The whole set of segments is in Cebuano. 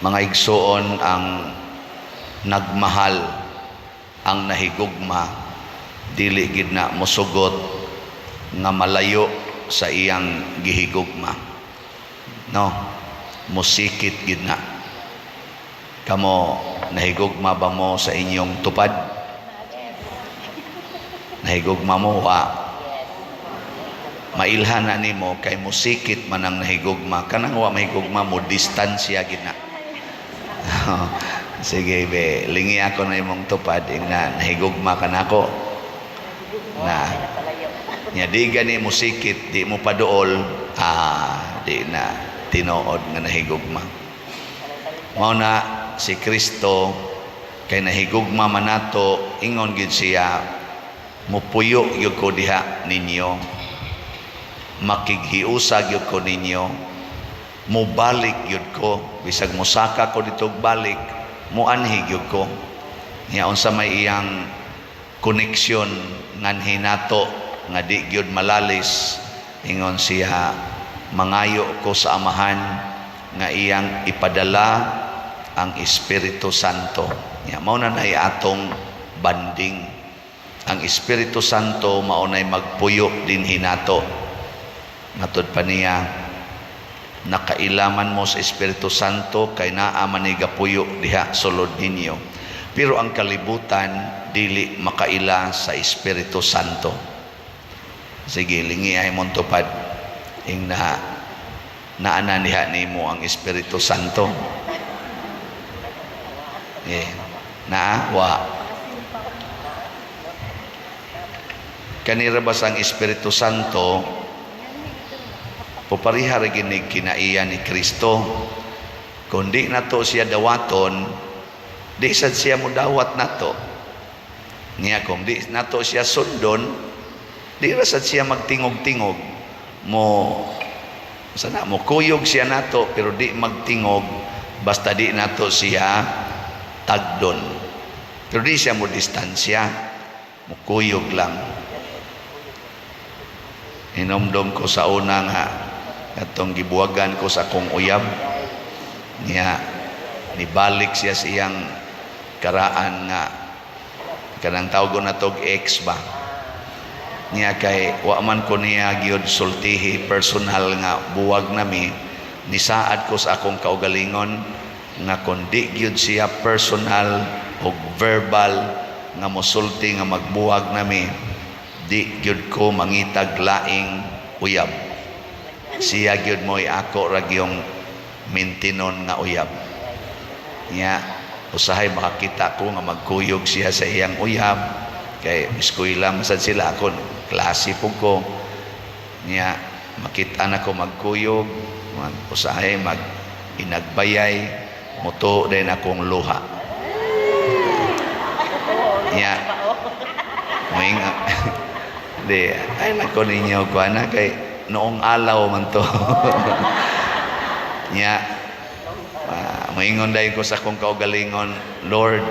Mga igsuon, ang nagmahal, ang nahigugma, dili gid na mosugot nga malayo sa iyang gihigugma, no? Musikit gid na. Kamo, nahigugma ba mo sa inyong tupad? Nahigugma mo? Wa? Mailhan na nimo kay musikit man ang nahigugma. Kanang wa mahigugma, mo distansya gid na. Sige be, lingi ako na imong tupad, ingna nahigugma ka nako na. Nya di gani musikit, di mo paduol, ah, di na tinuod nga nahigugma. Mao na si Kristo, kay nahigugma man nato, ingon gid siya, "Mupuyo gyud ko diha ninyo, makighiusa gyud ko ninyo, mubalik gyud ko, bisag mosaka ko dito balik, muanhi gyud ko." Nya unsa may iyang koneksyon nganhi nato nga di gyud malalis? Ingon siya, "Mangayo ko sa Amahan nga iyang ipadala ang Espiritu Santo." Nya mao na nay atong banding. Ang Espiritu Santo mao nay magpuyo dinhi nato. Matud pa niya, nakailaman mo sa Espiritu Santo kay naa man ni gapuyo diha sulod ninyo. Pero ang kalibutan dili makaila sa Espiritu Santo. Sige, lingi ay mong tupad. Ing na naana diha nimo ang Espiritu Santo. Eh, naa wa? Kanira ba ang Espiritu Santo pupariha ra ginig kinaiya ni Kristo? Kung di nato siya dawaton, di sad siya mudawat nato. Niya kung di nato siya sundon, di ra sad siya magtingog-tingog. Mo sana mo kuyog siya nato pero di magtingog basta di nato siya tagdon. Pero di siya mo distansya, mukuyog lang. Hinomdom ko sa una nga atong gibuwagan ko sa akong uyab, niya nibalik siya sa iyang karaan nga kanang tawgon na tog ex ba. Niya kay wa man ko niya gyud sultihi personal nga buwag nami, nisaad ko sa akong kaugalingon nga kon di gyud siya personal og verbal nga mosulti nga magbuwag nami, di gyud ko mangitag laing uyab. Siya gyud mo'y ako ra gyung mintinon nga uyab. Niya usahay makakita ko nga magkuyog siya sa iyang uyab kay eskwela man sad sila, ako klase pud ko. Niya makita na ko magkuyog, mag usahay mag inagbayay, mutuo din akong luha. Niya moing di ay nako ninyo ko ana kay noong alaw man to. Niya moingon dahil ko sa akong kaugalingon, "Lord,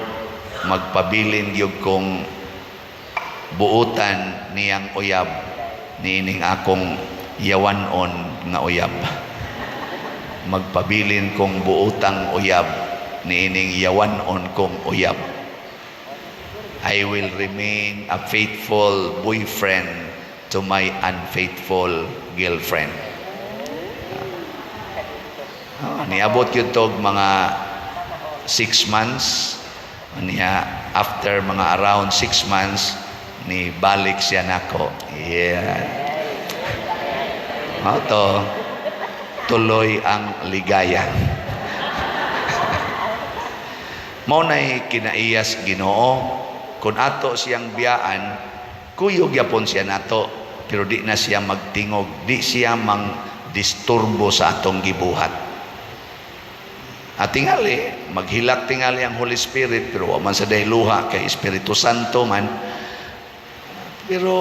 magpabilin gyud kong buutan niyang uyab niining akong yawanon nga uyab. Magpabilin kong buutang uyab niining yawanon kong uyab. I will remain a faithful boyfriend to my unfaithful girlfriend." Oh, niabot yun tog mga 6 months. Niya, after mga around 6 months, ni balik siya nako. Yeah. Mao to, tuloy ang ligaya. Mao nay kinaiyas Ginoo. Kung ato siyang biyaan, kuyog yapon siya nato, pero di na siya magtingog, di siya mang disturbo sa atong gibuhat. At tingali, maghilak tingali ang Holy Spirit, pero wa man sa luha kay Espiritu Santo man. Pero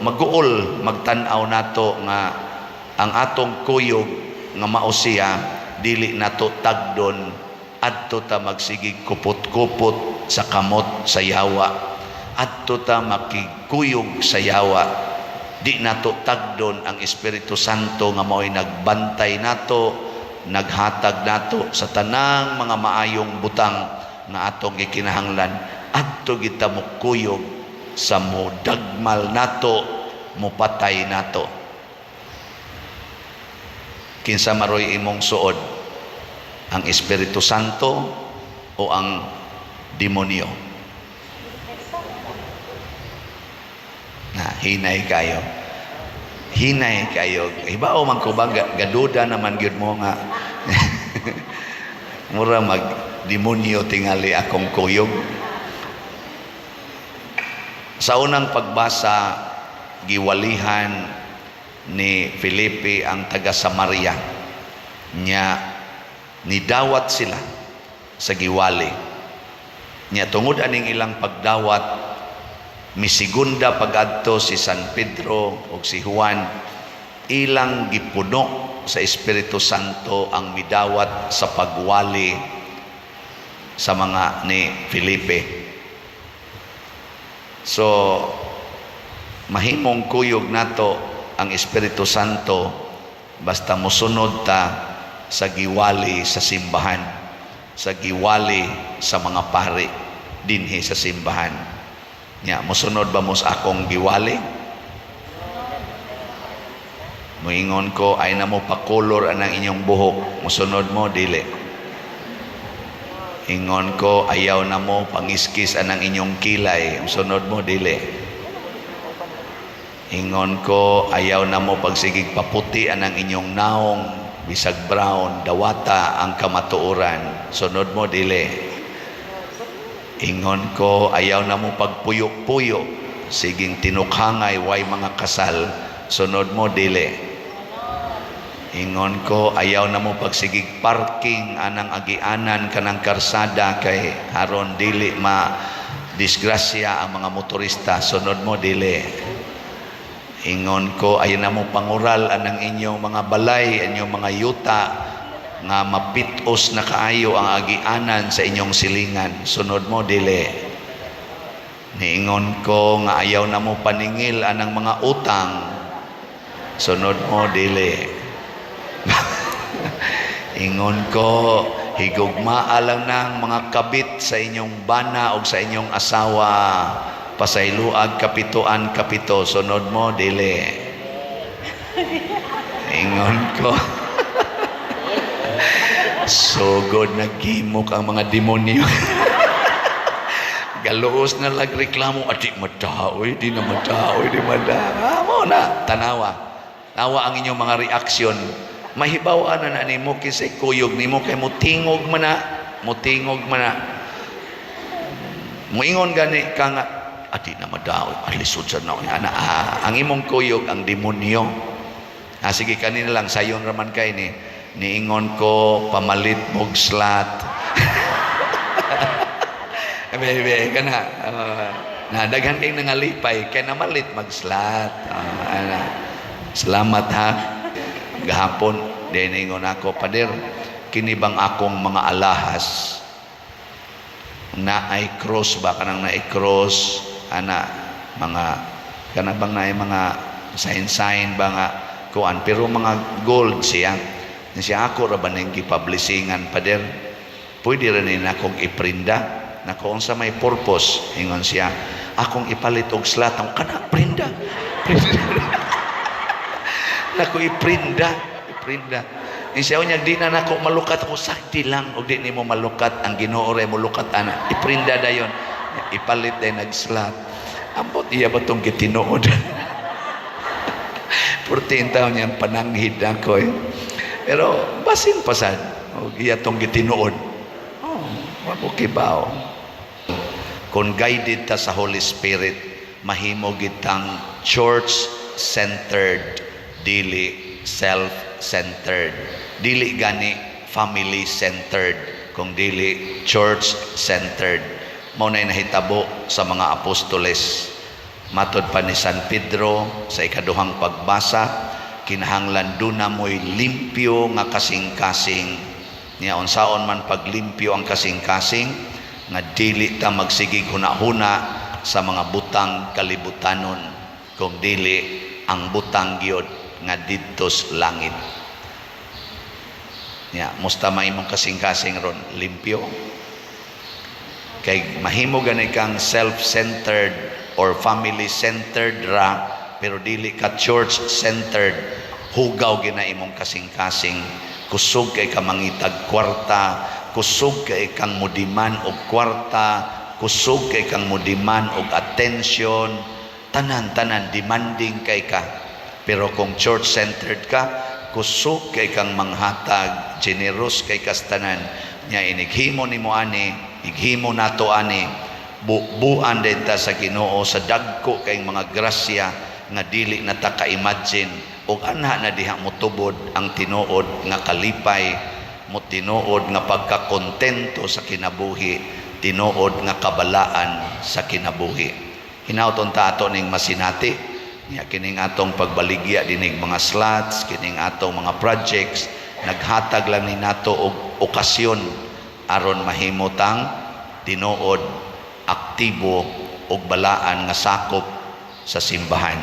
maguol magtan-aw nato nga ang atong kuyog nga mao siya, dili nato tagdon, adto ta magsigig kupot-kupot sa kamot sa yawa, adto ta makigkuyog sa yawa. Di nato tagdon ang Espiritu Santo nga mao'y nagbantay nato, naghatag nato sa tanang mga maayong butang nga atong gikinahanglan, adto kita mokuyog sa modagmal nato, mopatay nato. Kinsa maroy imong suod, ang Espiritu Santo o ang demonyo? Na hinay kayo, hinay kayo. Hibaw man ko ba, gaduda naman gyud mo nga mura mag demonyo tingali akong kuyog. Sa unang pagbasa, giwalihan ni Felipe ang taga Samaria. Nya nidawat sila sa giwali. Nya tungod aning ilang pagdawat, misigunda pagadto si San Pedro ug si Juan, ilang gipuno sa Espiritu Santo ang midawat sa pagwali sa mga ni Felipe. So mahimong kuyog nato ang Espiritu Santo basta mosunod ta sa giwali sa simbahan, sa giwali sa mga pari dinhi sa simbahan. Nya mosunod ba mo sa akong giwali? Moingon ko ay na mo pakolor anang inyong buhok, mosunod mo dili? Ingon ko ayaw na mo pangiskis anang inyong kilay, mosunod mo dili? Ingon ko ayaw na mo pagsigig paputi anang inyong naong, bisag brown, dawata ang kamatuoran, sunod mo dili? Ingon ko ayaw na mo pagpuyo-puyo, siging tinukhangay way mga kasal, sunod mo dili? Ingon ko ayaw na mo pagsigig parking anang agianan kanang karsada kay aron dili ma disgrasya ang mga motorista, sunod mo dili? Ingon ko ayaw na mo pangural anang inyong mga balay, inyong mga yuta nga mapitos na kaayo ang agianan sa inyong silingan, sunod mo dili? Niingon ko nga ayaw na mo paningil anang mga utang, sunod mo dili? Ingon ko higugmaa lang ng mga kabit sa inyong bana o sa inyong asawa, pasayloag kapituan kapito, sunod mo dili? Ingon ko sugod nagimok ang mga demonyo. Galuos na lagreklamo, adi madaoy, di na madaoy, di madaoy. Mo na tanawa, tawa ang inyong mga reaksyon. Mahibaw-an na na nimo kinsay kuyog nimo kay motingog man na, motingog man na. Moingon gani ka nga adi na madaoy, alisod sa na ana. Ang imong kuyog ang demonyo. Sige kanina lang sayon raman kay ni niingon ko pamalit mog slat. Bebe kana na daghan kay nangalipay kay namalit mag slat. Ana. Salamat ha. Gahapon din ingon ako, "Pader, kini bang akong mga alahas naay cross ba, kanang naay cross ana, mga kana bang naay mga sign sign ba nga kuan, pero mga gold siya." Siya, "Ako ra ba ning gipublishingan, pader? Pwede ra ni nakong iprinda." Nako, "Unsa may purpose?" Ingon siya, "Akong ipalit og slat." Ako, "Kana prinda, prinda." Nako, "Iprinda, iprinda." Siya, "Unya di na nako malukat." Ako, "Sakti lang og di nimo malukat, ang Ginoo ra molukat ana. Iprinda dayon." Ipalit day nag-slat. Ambot iya ba tong gitinuod? Purti taon niya pananghid ako eh. Pero basin pa sad og iya tong gitinuod. Oh, wa ko kibaw. Kung guided ta sa Holy Spirit, mahimo gitang church-centered, dili self-centered. Dili gani family-centered, kung dili church-centered. Mao nay nahitabo sa mga apostoles. Matod pa ni San Pedro sa ikaduhang pagbasa, kinahanglan duna mo'y limpyo nga kasing-kasing. Niya unsaon man paglimpyo ang kasing-kasing? Nga dili ta magsigig huna-huna sa mga butang kalibutanon, kung dili ang butang gyud nga didtos langit. Nya, musta man imong kasing-kasing ron? Limpyo? Kay mahimo gani kang self-centered or family-centered ra, pero dili ka church-centered, hugaw gina imong kasing-kasing. Kusog kay ka mangitag kwarta, kusog kay kang mudiman og kwarta, kusog kay kang mudiman og attention, tanan-tanan demanding kay ka. Pero kung church-centered ka, kusog kay kang manghatag, generous kay kas tanan. Nya inighimo nimo ani, ighimo nato ani, bubuan din ta sa Ginoo sa dagko kay mga grasya nga dili na ta ka-imagine, ug anha na diha motubod ang tinuod nga kalipay mo, tinuod nga pagkakontento sa kinabuhi, tinuod nga kabalaan sa kinabuhi. Hinaut unta ato ning masinati. Nya kining atong pagbaligya dining mga slots, kining atong mga projects, naghatag lang ni nato og okasyon aron mahimo tang tinuod aktibo ug balaan nga sakop sa simbahan.